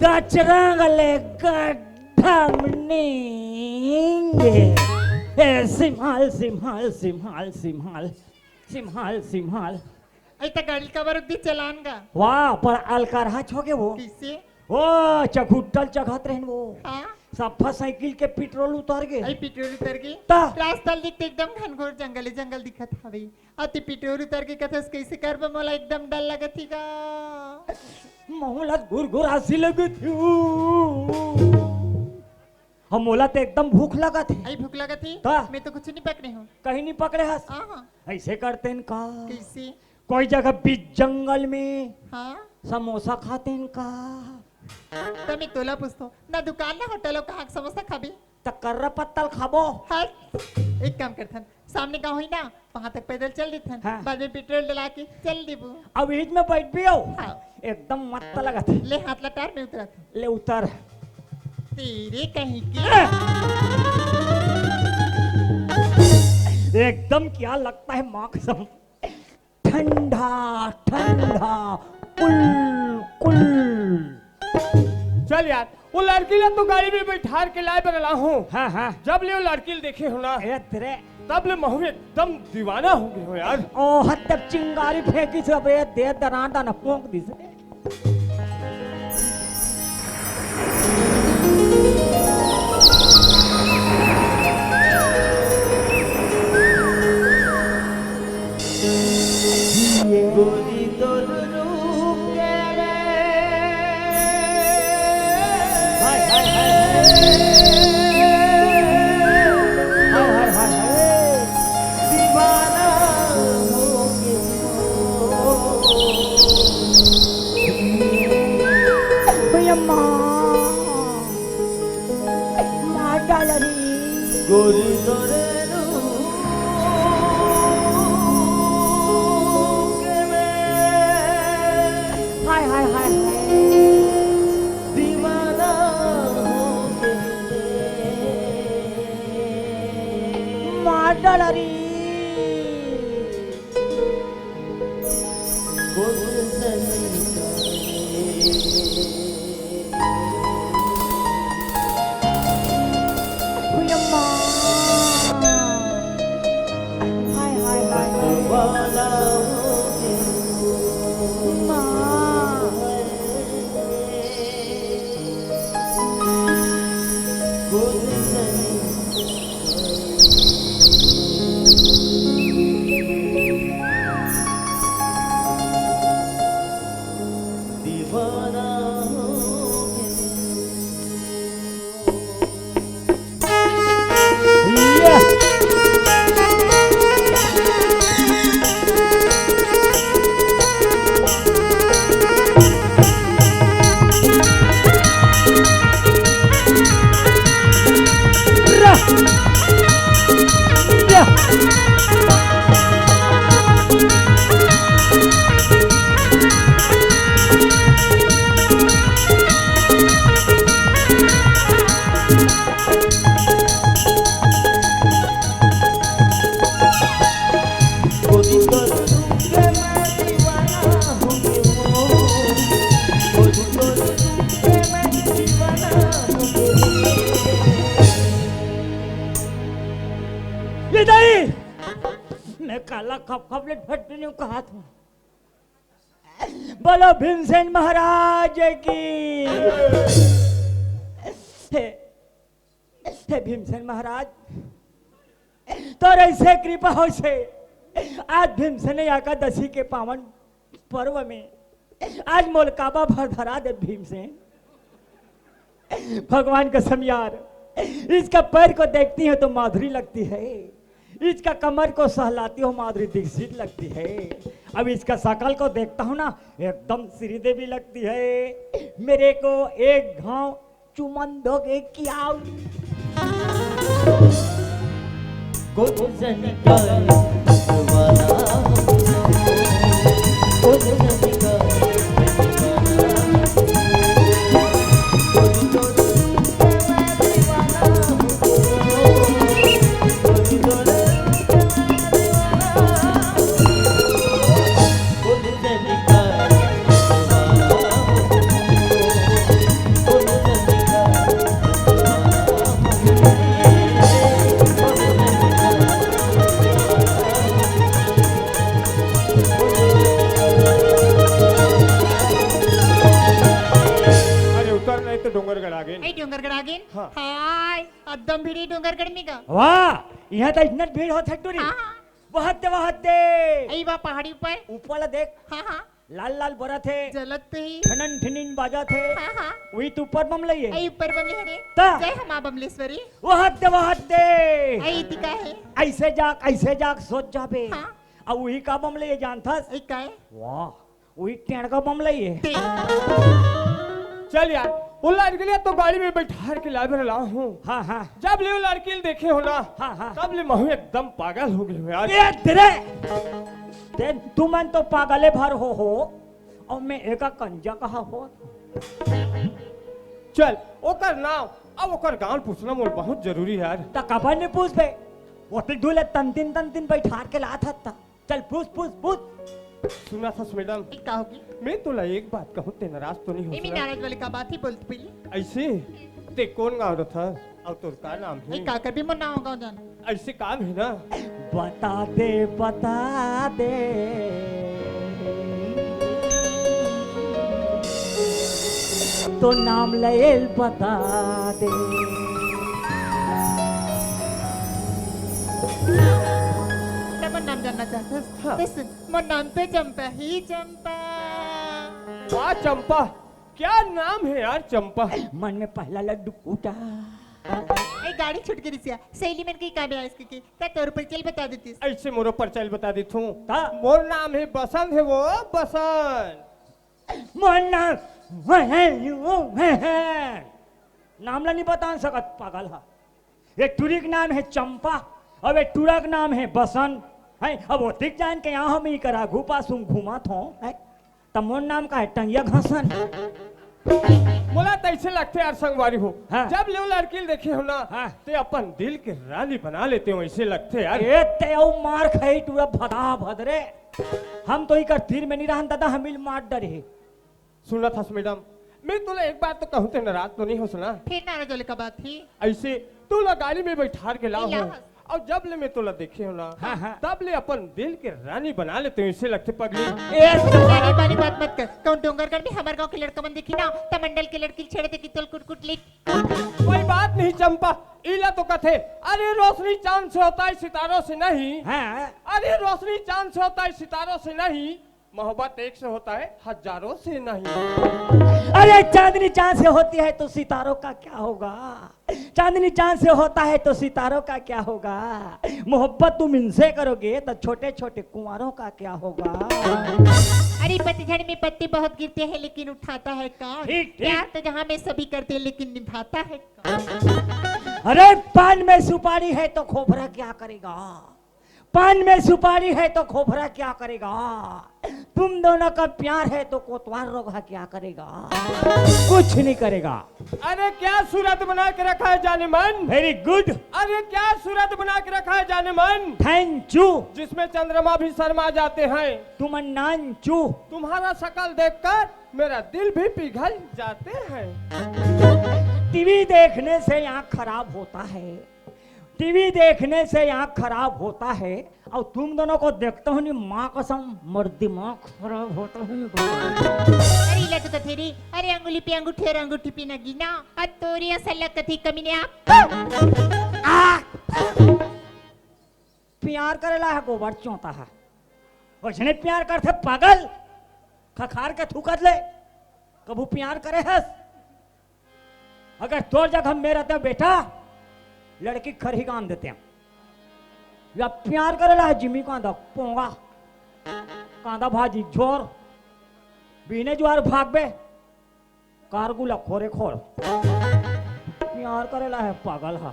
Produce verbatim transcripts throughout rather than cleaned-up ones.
कचरा गले गड्ढा में नींगे। ए, सिम्हाल, सिम्हाल, सिम्हाल, सिम्हाल, सिम्हाल, सिम्हाल। अई त गाड़ी काबर रुक दी, चलान गा। वाह, पर अलकरहा छोगे वो। कइसे? ओ, चघुट्टल चघत रहन वो। हाँ? सफा साइकिल के पेट्रोल उतर गे। अई पेट्रोल उतर गे? त? रास्ता ल देख त एकदम घनघोर जंगल ही जंगल दिखत हवे। अति पेट्रोल उतर गे कथस, कइसे करबे, मोला एकदम डर लगत ही गा। महू ला घुर घुर आसी लगत ही। हम मोला त एकदम भूख लगत ही। अई भूख लगत ही? त? मैं तो कुछ नहीं पकड़े हूँ। कहीं नहीं पकड़े हस? हाँ, हाँ। अइसे करतेन का? कइसे? कोई जगह बीच जंगल में हाँ? समोसा खातेन का? त मैं तोला पूछतो, ना दुकान ना होटल हो, कहाँ के समोसा खाबे? त कर्रा पत्तल खाबो। हट, एक काम करथन, सामने गाँव होही ना, वहाँ तक पैदल चल देथन, हाँ। बाद में पेट्रोल डला के चल देबो। अब ईद में बैठ भी हो? हाँ। एकदम मस्त लगत हे। ले हाथ ला टार, मैं उतरत हूँ। ले उतर। तेरे कहीं के। एकदम क्या लगता है माँ कसम। ठंडा, ठंडा, कुल, कुल। चल यार, वो लड़की ला तो गाड़ी में बैठार के लाए बर ला हूँ। हाँ, हाँ। जब ले वो लड़की ला देखे हो ना, ए तेरे। तब ले महू एकदम दीवाना हो गए हो यार। ओ, हद तक चिंगारी फेंकी से, अबे दे दरांडा न पोंक दी से। गोरी तोर रूप के मैं हाय, हाय, हाय, हाय। हाय, हाय, हाय, हाय। दीवाना हो गया। भैया माँ, मार डाला रे। गोरी तोरे रूप के मैं हाय, हाय, हाय, हाय। दीवाना हो गया। मार डाला रे। हाय, हाय, हाय, हाय। माँ। दीवाना हो गया। ये दाई, मैं काला खप खप ले फट नहीं कहा था। बोलो भीमसेन महाराज की। हे, हे भीमसेन महाराज, तोर ऐसे कृपा हो से आज भीमसेन एकादशी के पावन पर्व में आज मोल काबा भर धरा दे भीमसेन। भगवान कसम यार, इसका पैर को देखती है तो माधुरी लगती है, इसका कमर को सहलाती हो माधुरी दीक्षित लगती है। अब इसका शकल को देखता हूँ ना, एकदम श्रीदेवी लगती है। मेरे को एक घाव चुमन दोगे क्या? गुंजन का वाला, गुंजन का तो डोंगरगढ़ आ गेन। ए, डोंगरगढ़ आ गेन? हाँ। हाय, अद्दम भीड़ ए डोंगरगढ़ में गा। वाह, इहाँ तो इतना भीड़ होत हे टूरी। हाँ, हाँ। वहत दे, वहत दे। ए, वाह, पहाड़ी ऊपर। ऊपर ला देख। हाँ, हाँ। लाल लाल बरत हे। जलत हे। ठनन ठिनिन बाजत हे। हाँ, हाँ। उही तो ऊपर बमलई हे। ए, ऊपर बमलई हे रे। ता। जय हो माँ बमलेश्वरी। वहत दे, वहत दे। ए, इति का हे? अइसे जाग, अइसे जाग, सोच जाबे। हाँ। अब उही का बमलई हे जानथस? ए, का हे? वाह। उही टेंड़का बमलई हे। ते- चल यार, वो लड़की ला तो गाड़ी में बैठार के लाए बर लाए हूँ। हाँ, हाँ। जब ले वो लड़की ला देखे हों ना, हाँ, हाँ। तब ले महूँ एकदम पागल हो गे हूँ यार। ए तेरे, ते, तुमन तो पागले भर हो, हो, अउ मैं एका कंजा कहा हो। चल, ओकर नाम अउ ओकर गाँव पूछना मोर बहुत जरूरी हे यार। त काबर नइ पूछबे? ओतिक दूर ले तंतिन तंतिन बैठार के लात हस त। चल, पूछ, पूछ, पूछ। सुनथस मैडम? ए, का होगे? मैं तोला एक बात कहूँ, ते नाराज तो नइ होस ना? नाराज वाले का बात हे, बोल तो पहले। अइसे, ते कोन गाँव रथस? अउ तोर का नाम हे? ए, का करबे, मोर नाम गाँव जान। अइसे काम हे ना? बता दे, बता दे। तो नाम लयल बता दे। ते मोर नाम जानना चाहथस? हाँ। ते सुन, मोर नाम तो चंपा हे, चंपा। वाह चंपा, क्या नाम हे यार चंपा। मन में पहला लड्डू फूटा। ए, गाड़ी छूट गे रिहिस या, सहेली मन के का ब्याह इसके के, त तोर परिचय बता देतिस। अइसे मोरो परिचय बता देथूं। हाँ। मोर नाम हे बसंत हे वो, बसंत। मोर नाम, नाम ला नइ बता सकत, पागल हा। ए टूरी के नाम हे चंपा, अउ ए टूरा के नाम हे बसंत, हे। अब ओतिक जान के यहाँ हम इकर आगू पास घूमत हों, हे। त मोर नाम का हे टंगिया घसन। मोला त अइसे लगथे यार संगवारी हो, हाँ। जब ले वो लड़की ल देखे हों ना, हाँ। ते अपन दिल के रानी बना लेते हों, अइसे लगथे यार। ए ते अउ मार खाही टूरा भदा भदरे। हम तो इकर तीर में नइ रहन दादा, हमी ल मार डरही। सुनथस मैडम, मैं तोला एक बात तो कहूँ, ते नाराज तो नइ होस ना? फेर नाराज वाले का बात हे? अइसे तोला गाड़ी में बैठार के लाए हों। अउ जब ले मैं तोला देखे हों ना, हाँ, हाँ। तब ले अपन दिल के रानी बना लेते हों, अइसे लगथे पगली। ए, रानी वाली बात मत कर। कहूँ डोंगरगढ़ में हमर गाँव के लड़का मन देखही ना, त मंडल के लड़की ल छेड़ देही, तोला कुट कुट लेही। कोई बात नहीं चंपा, इला तो कथे, अरे रोशनी चांद से होता है, सितारों से नहीं। हाँ। अरे रोशनी चांद से होता है, सितारों से नहीं। मोहब्बत एक से होता है, हजारों से नहीं। अरे चांदनी चांद से होती है तो सितारों का क्या होगा? चांदनी चांद से होता है तो सितारों का क्या होगा? मोहब्बत तुम इनसे करोगे तो छोटे छोटे कुंवारों का क्या होगा? अरे पतझड़ में पत्ते बहुत गिरते हैं लेकिन उठाता है कौन? ठीक, ठीक। प्यार तो जहाँ में सभी करते हैं लेकिन निभाता है कौन? अरे पान में सुपारी है तो खोपरा क्या करेगा? पान में सुपारी है तो खोपरा क्या करेगा? तुम दोनों का प्यार है तो कोतवाल रोगहा क्या करेगा? कुछ नहीं करेगा। अरे क्या सूरत बना के रखा है जानेमन? Very good। अरे क्या सूरत बना के रखा है जानेमन? Thank you। जिसमें चंद्रमा भी शर्मा जाते हैं। तुम नानचू। तुम्हारा शकल देखकर मेरा दिल भी पिघल जाते हैं। टीवी देखने से आँख खराब होता है। टीवी देखने से आँख खराब होता है, अउ तुम दोनों को देखता हूँ नी, माँ कसम, मोर दिमाग खराब होता है। अरे, इला तो कथे रे, अरे, अंगुली पे अंगूठी अउ अंगूठी पे नगीना, अउ तोरे असन ला कथे कमीने आ। आ! प्यार करे ला हे गोबर चोंता हा। वइसने प्यार करथे पागल, खखार के थूकत ले। कभू प्यार करे हस? अगर तोर जगह में रहतेंव बेटा, लड़की खरही गांध देतेंव। या प्यार करे ला हे जिमी कांदा पोंगा, कांदा भाजी झोर, बीने जुआर भागबे, कारगू ला खोरे खोर। प्यार करे ला हे पागल हा।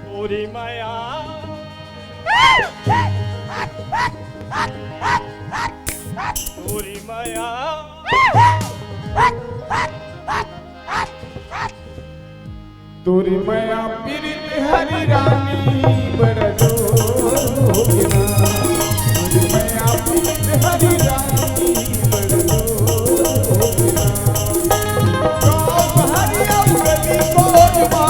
तोरी मया, तोरी मया। तोरी मया पीरित हरी रानी बड़ जोर होगे ना। तोरी मया पीरित हरी रानी बड़ जोर होगे ना। गाँव हरी अउ गली कोच मा,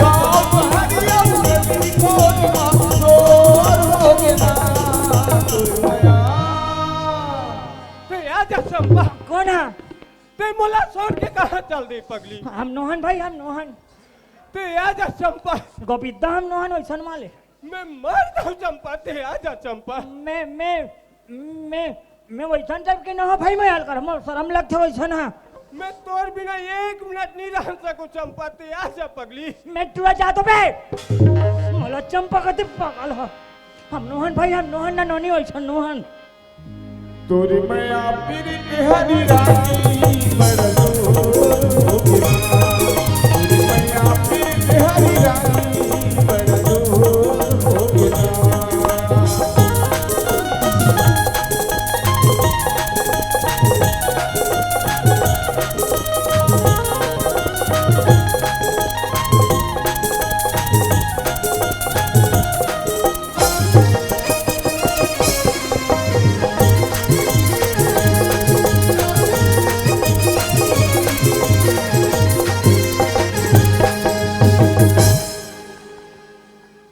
गाँव हरी अउ गली कोच मा जोर होगे ना। तोरी मया आजा चंपा। कौन है? ते मोला छोड़ के कहाँ चल दे पगली? हम नोहन भाई, हम नोहन। ते आजा चंपा। गोविंदा हम नोहन, वैसन माले। मैं मर जाऊँ चंपा, ते आजा चंपा। मैं, मैं, मैं, मैं वैसन टाइप के नोहन भाई, मैं हल कर, मोर शर्म लगथे वैसन हा। मैं तोर बिना एक मिनट नहीं रह सकूँ चंपा, ते आजा पगली। मैं टुरा जातो बे। मोला चंपा कथे पागल हा। हम नोहन भाई, हम नोहन ना नोनी वैसन नोहन। तोरी मया पीरित हरी रानी बड़ जोर हो गे ना। तोरी मया पीरित हरी रानी बड़ जोर हो गे ना।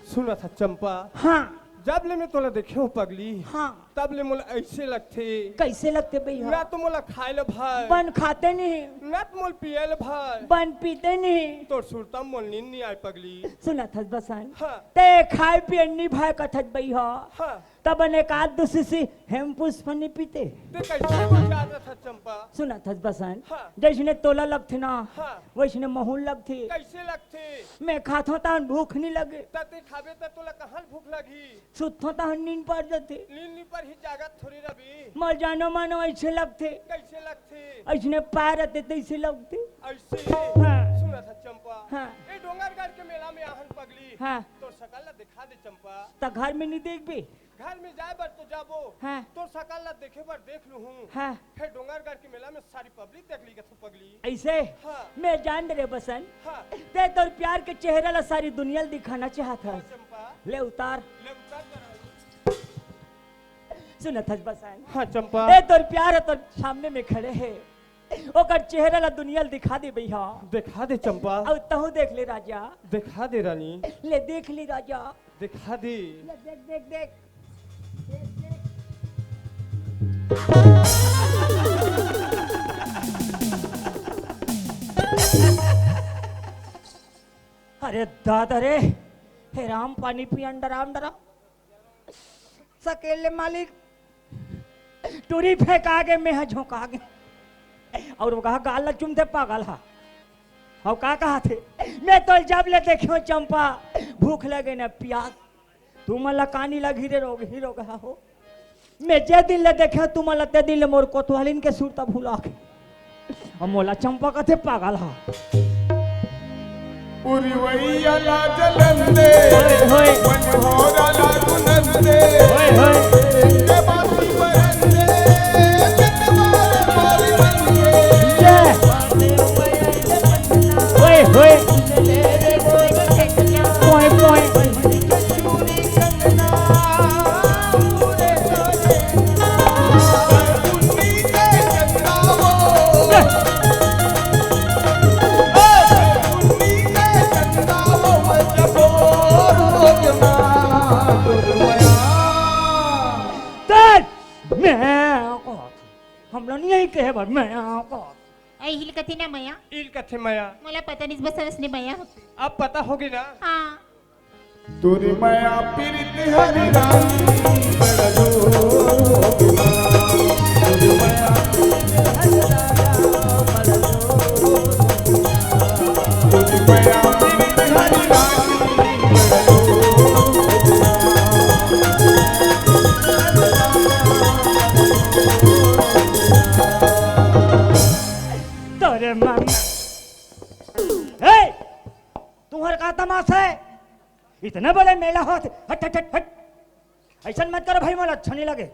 सुनत हस चंपा, हाँ। जब ले मैं तोला देखे हूँ पगली, हाँ। तब ले मोला ऐसे लगथे। कैसे लगथे भैया? ना तो मोला खाए ल भाए। बन खाते नहीं। ना तो मोला पिए ल भाए। बन पीते नहीं। तोर सुरता मोला नींद नहीं आए पगली। सुनत हस बसन। हाँ। ते खाए पिए नहीं भाए कथस भैया। हाँ। तब एक आध दो शीशी हेमपुष्प नहीं पीते। ते कैसे विचारत हस चंपा? सुनत हस बसन। हाँ। जैसने तोला लगथे ना, हाँ। वैसने महूँ ल लगथे। कैसे लगथे? मैं खाथों तहन भूख नहीं लगे। त ते खाबे त तोला कहाँ ल भूख लगही? सुतथों तहन नींद पर जथे। नींद नी पर ही जागत थोड़ी रबी। मोर जानो मानो ऐसे लगथे। कैसे लगथे? ऐसने पाए रहते तैसे लगथे। ऐसे? हाँ। सुनत हस चंपा। हाँ। ए डोंगरगढ़ के मेला में आहन पगली। हाँ। तोर सकल ला दिखा दे चंपा। त घर में नहीं देखबे? घर में जाए बर तो जाबो। हाँ। तोर सकल ला देखे बर देख लूहूँ। हाँ। फिर डोंगरगढ़ के मेला में सारी पब्लिक देख ली कथू पगली। ऐसे? हाँ। मैं जान डरे बसन। हाँ। ते तोर प्यार के चेहरा ला सारी दुनिया ला दिखाना चाहत हाँ, हस। चंपा। ले उतार। ले उतार जरा। सुनत हस बसन। हाँ, चंपा। ए तोर प्यार ह तोर सामने में खड़े हे। ओकर चेहरा ला दुनिया ला दिखा दे भैया। दिखा दे चंपा। अउ तहूँ देख ले राजा। दिखा दे रानी। ले देख ले राजा। दिखा दे। ले देख, देख, देख। देख, देख। अरे दादा रे, हे राम, पानी पियन डराम डराम। सकेले मालिक, टूरी फेंका गे, मैं ह झोंका गे। अउ वो कहा गाल ला चुमथे पागल हा। अउ का कहाथे, मैं तो जब ले देखे हूँ चंपा, भूख लगे न पियास। तुमन ला कानी लगी रे रोग ही रोग हा हो। मैं जे दिन ले देखे हूँ तुमन ला, ते दिन ले मोर कोतवालिन के सुरता भुला के। अब मोला चंपा कथे पागल हा। उरिवैया ला जलन दे, होय, होय। मनहोरा ला गुनन दे, होय, होय। के बाती बरन दे, चंदमार मोरी मन दे। जय। होय, होय। पोय, पोय। तेन मैं कहत, हमला नहीं कहे बर मैं कहत। ए, इल कथे ना मया। इल कथे मया। मोला पता नहीं बस असने मया होथे। अब पता होगे ना? हाँ। तोरी मया पीरित हरी रानी बड़ जोर। तोरी मया पीरित हरी रानी बड़ जोर। तोरे मन। हे! तुम्हार का तमाशा है? इतने बड़े मेला होत, हट, हट, हट, हट। ऐसन मत करो भाई, मोला अच्छा नहीं लगे।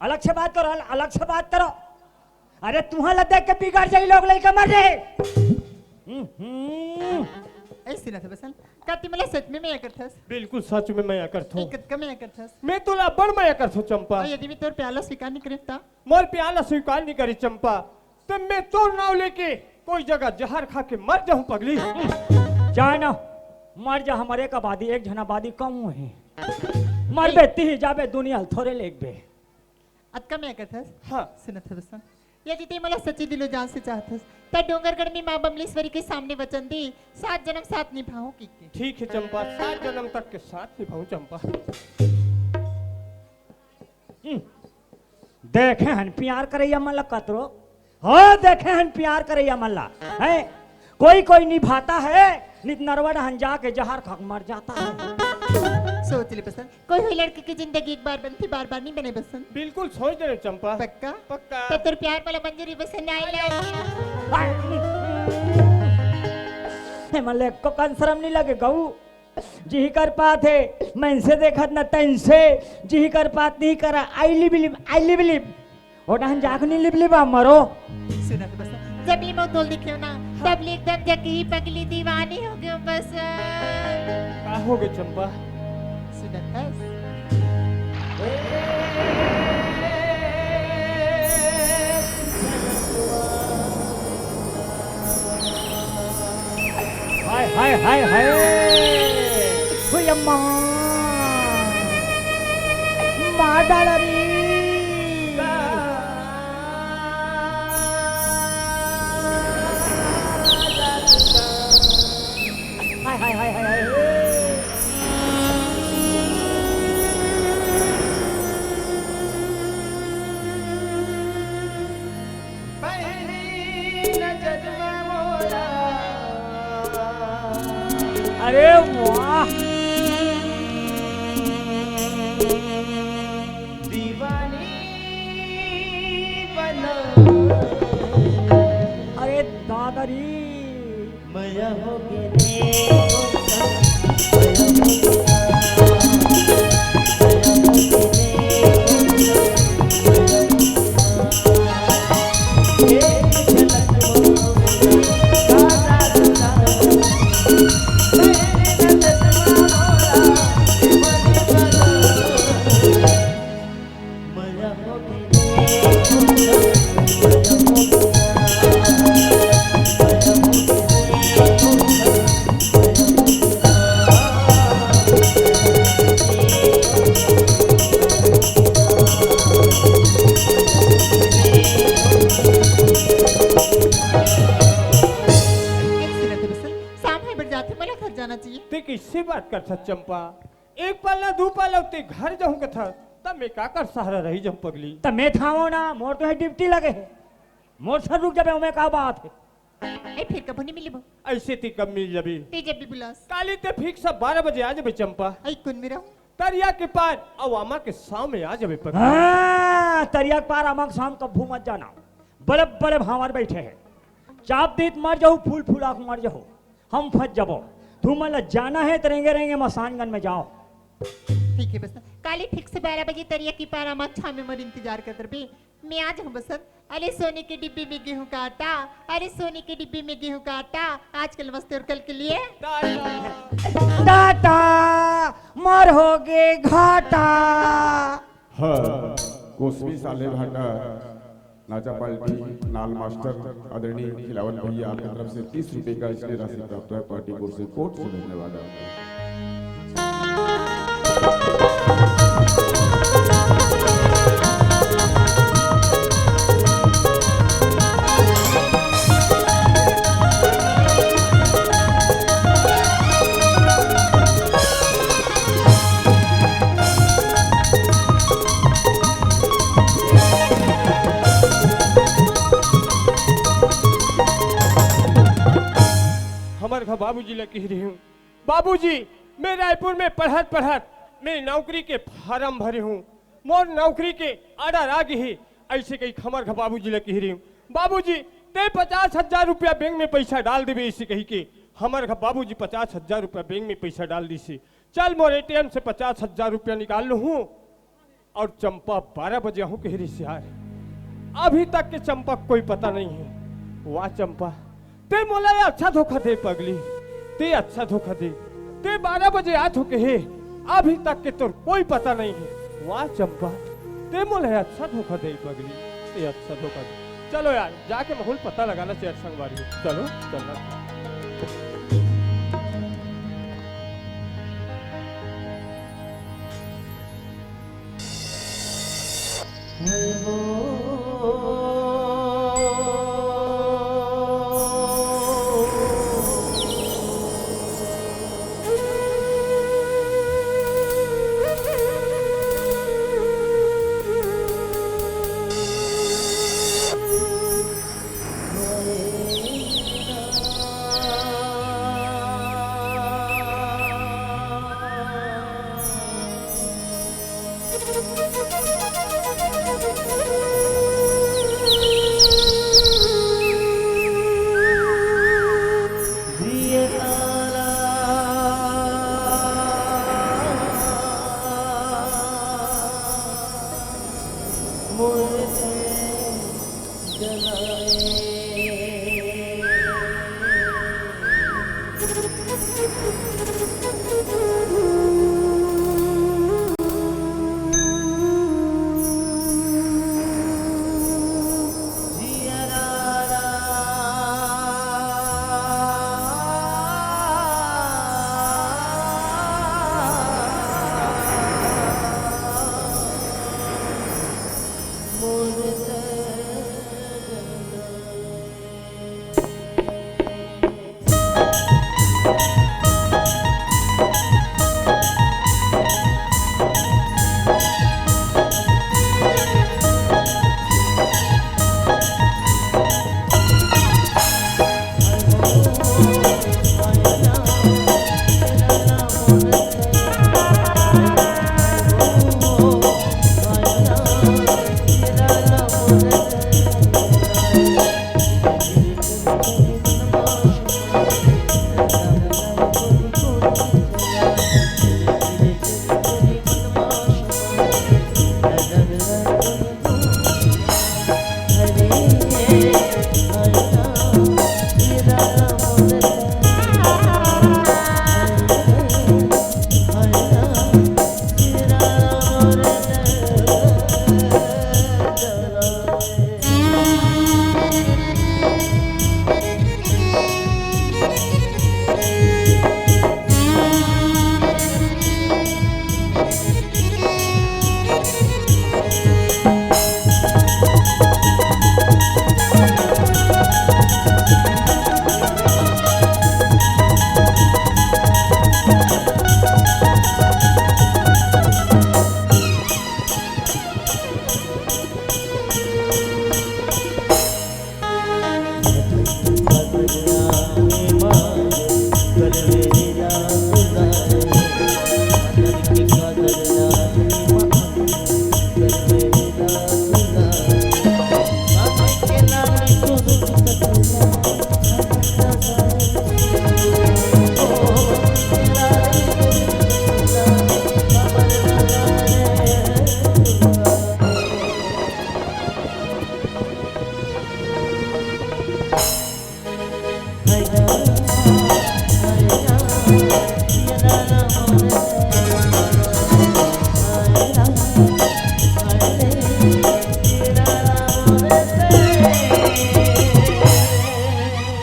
अलग से बात करो, अल-, अलग से बात करो। अरे तुहा ला देख के बिगड़ जाई लोग, लइका मर जाए। हम्म, हम्म। ऐसे ना था बसन। का ते मोला सच में मया करथस? बिल्कुल सच में मया करथों। ए, कतका मया करथस? मैं तोला अब्बड़ मया करथों चंपा। अउ यदि मैं तोर प्यार ला स्वीकार नहीं करेंव ता? मोर प्यार ला स्वीकार नहीं करे चंपा, त मैं तोर नाव लेके कोई जगह जहर खा के मर जाहूं पगली। जा ना, मर जा, हमर एक आबादी, एक झन आबादी कम हे। मरबे तिही जाबे, दुनिया ल थोरे लेगबे। अतका में अगर थस। हाँ। सुनत हस बसंत, यदि ते मोला सच्ची दिलो जान से चाहत हस, त डोंगरगढ़ में माँ बमलेश्वरी के सामने वचन दे, सात जन्म साथ निभाहूं कहिके। ठीक हे चंपा, सात जन्म तक के साथ निभाहूं चंपा। हम्म। देखे हन प्यार करइया मन ला कतरो, हो देखे हन प्यार करइया मन ला, हैं? कोई कोई निभाता है, नित नरवा डहन जाके जहर खा के मर जाता है। सोच ले बसंत, कोई कोई लड़की की जिंदगी एक बार बनती, बार बार नहीं बने बसंत। बिल्कुल सोच ले चंपा। पक्का? पक्का। त तोर प्यार मोला मंजूर हे बसंत, I love you। हे मन ला एको कन शरम नहीं लगे गऊ। जिही कर पात हे, मनसे देखत न तनसे, जिही कर पात नहीं करा, I love you, I love you। ओ डहन जाके नहीं लिबलिबा मरो। सुनत बसंत, जब ये मैं तोल देखे ना, तब ले एकदम जकी ही पगली दीवानी हो गयो बसंत। का हो गए चंपा? सुनत हस? हाय, हाय, हाय, हाय। हुई अम्मा। मार डाला रे। हाय, हाय, हाय, हाय, हाय। पहली नजर में मोरा अरे वाह। दीवानी बना। अरे दादा रे। मया हो गे रे। शाम हे बर जाथे, मोला घर जाना चाहिए। ते कइसे बात करथस चंपा? एक पल ना दू पल अउ ते घर जाहूं कथस, त मैं काकर सहारा रही जाहूं पगली? त मैं थावो ना, मोर तो हे ड्यूटी लगे हे। मोर सर रुक जाबे, ओमे का बात हे? ए, फिर कभू नहीं मिलबो। अइसे ते कब मिल जाबे? ते जब भी बुलास। काली ते फिक्स बारह बजे आ जाबे चंपा। आई कुन में रहूं? तरिया के पार अउ आमा के छांव में आ जाबे पगली। हाँ, तरिया के पार आमा के छांव कभू मत जाना। बड़े बड़े भांवर बैठे हे। चाप दीत मर जाहू, फूल फूला के मर जाहू। हम फंस जाबो। तुमन ला जाना हे त रेंगे रेंगे मसानगंज में जाओ। ठीक हे बसंत, काली ठीक से बारह बजे तरिया के पार आमा के छांव में मोर इंतजार करत रहिबे। मैं आ जाहूं बसंत। अरे सोने के डिब्बे में गेहूं का आटा, अरे सोने के डिब्बे में गेहूं का आटा, आज के लिए नमस्ते और कल के लिए टाटा। टाटा, मोर हो गे घाटा। हाँ, कोसमी साले भाटा, नाचा पार्टी, नाल मास्टर, आदरणीय खिलावन भैया, आपकी तरफ से तीस रुपए का स्नेह राशि प्राप्त है, पार्टी बोर्ड से कोट से धन्यवाद आपको। हमर घर बाबूजी ला कह रही हूँ, बाबूजी, मैं रायपुर में पढ़त पढ़त मैं नौकरी के फार्म भरे हूँ, मोर नौकरी के order आ गे हे। अइसे कही हमर घर बाबूजी ला कह रही हूँ, बाबूजी, ते पचास हजार रुपया बैंक में पैसा डाल देबे, अइसे कही के हमर घर बाबूजी पचास हजार रुपया बैंक में पैसा डाल दिस हे। चल मोर एटीएम से पचास हजार रुपया निकाल लूँ हूँ। अउ चंपा बारह बजे आहूं कहे रिहिस यार, अभी तक के चंपा कोई पता नहीं है। वाह चंपा, ते मोला ये अच्छा धोखा दे पगली, ते अच्छा धोखा दे। ते बारह बजे आत हो कहे, अभी तक के तोर कोई पता नहीं है। वाह चंपा, ते मोला ये अच्छा धोखा दे पगली, ते अच्छा धोखा दे। चलो यार, जाके माहौल पता लगाना चाहिए संगवारी। चलो, चलना।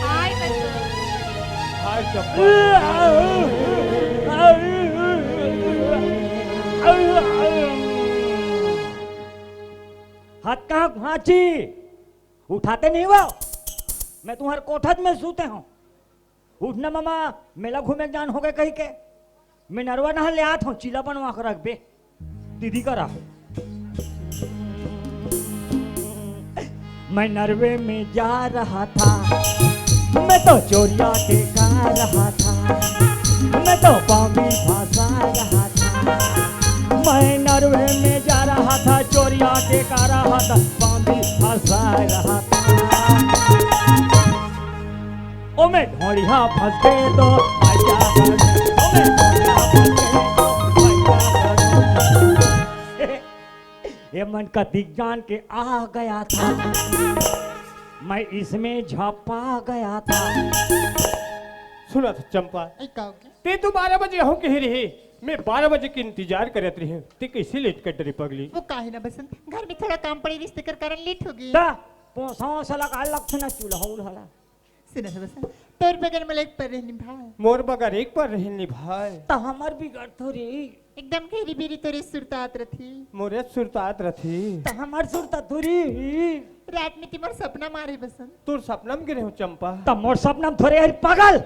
हाय बसंत। हाय चंपा। हाथ कहाँ भांची? उठाते नहीं हो? मैं तुम्हारे कोठत में सूते हूँ। उठना मामा, मेला घूमे के जान हो गए कही के। मैं नरवा नहा ले आत हूँ, चीला बनवा के रख बे। दीदी करा। मैं नरवे में जा रहा था, मैं तो चोरिया के का रहा था, मैं तो पामी फंसा रहा था। मैं नरवे में जा रहा था, चोरिया के का रहा था, पामी फंसा रहा था। ओमे ढोड़िया फंस गए तो मैं क्या करूं? ओमे ढोड़िया फंस गए तो मैं क्या करूं? ये मन का दिख जान के आ गया था, मैं इसमें झपा गया था। सुना था चंपा, ऐ का हो गया? ते तो बारह बजे हो कही रही, मैं बारह बजे के इंतजार करत रही, ते कैसे लेट कर डरी पगली? वो काहे ना बसंत, घर में थोड़ा काम पड़ी, रिश्ते कर कारण लेट हो गई। ता पोसा वोसा लगा लगथे ना चूल्हा उल्हा ला। सुना था बसंत, तोर बगैर मोला एक पल रहन नी भाय। मोर बगैर एक पल रहन नी भाय। त हमर बिगड़ थोड़ी। एकदम घेरी बेरी तोरे सुरतात रथी। मोरे सुरतात रथी। त हमर सुरतात धुरी। रात में ती मोर सपना मारे बसंत। तोर सपना में गिरे हो चंपा। त मोर सपना में थोरे हरी पागल।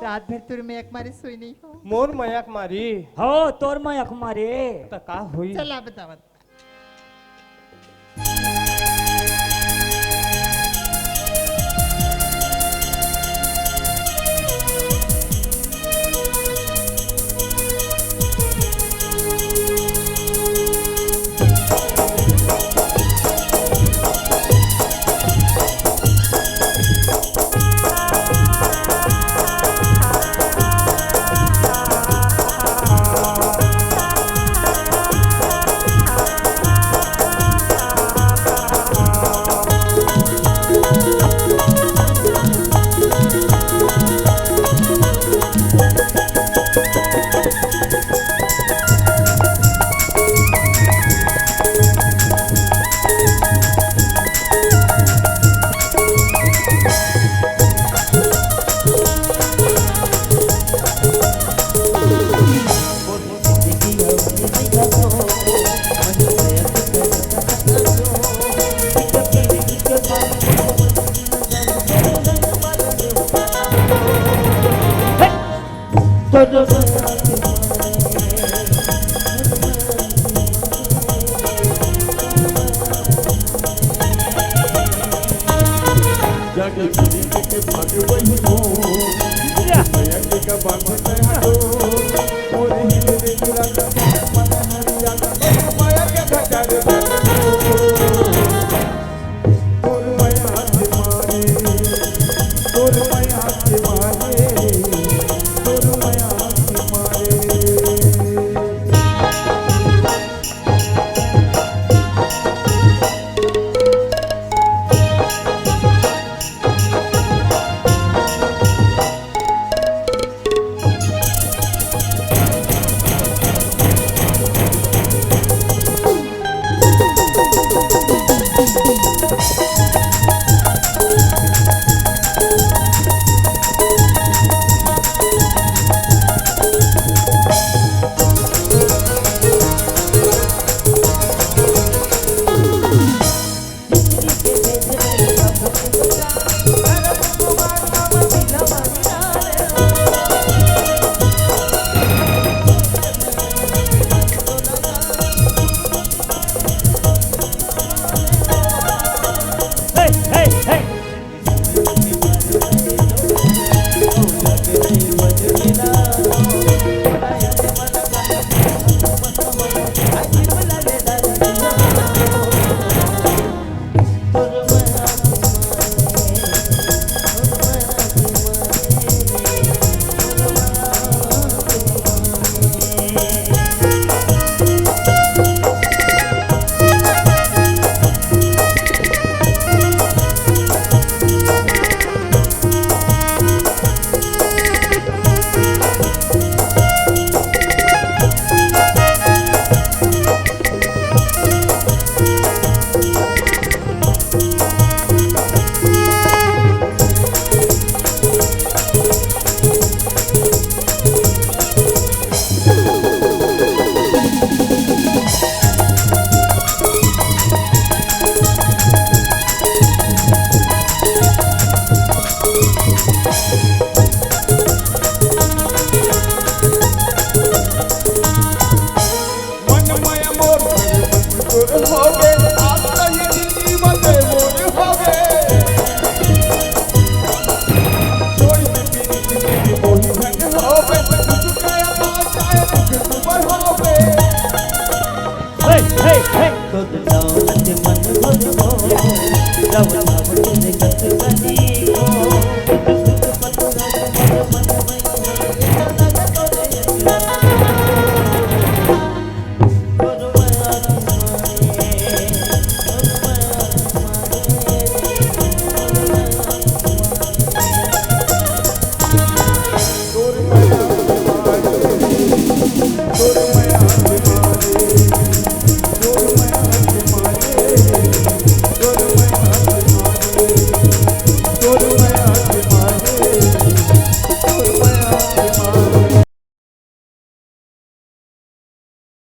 रात भर तोर मयक मारे सोई नहीं हो। मोर मयक मारी। हो, तोर मयक मारे। त का होई? चला बतावत।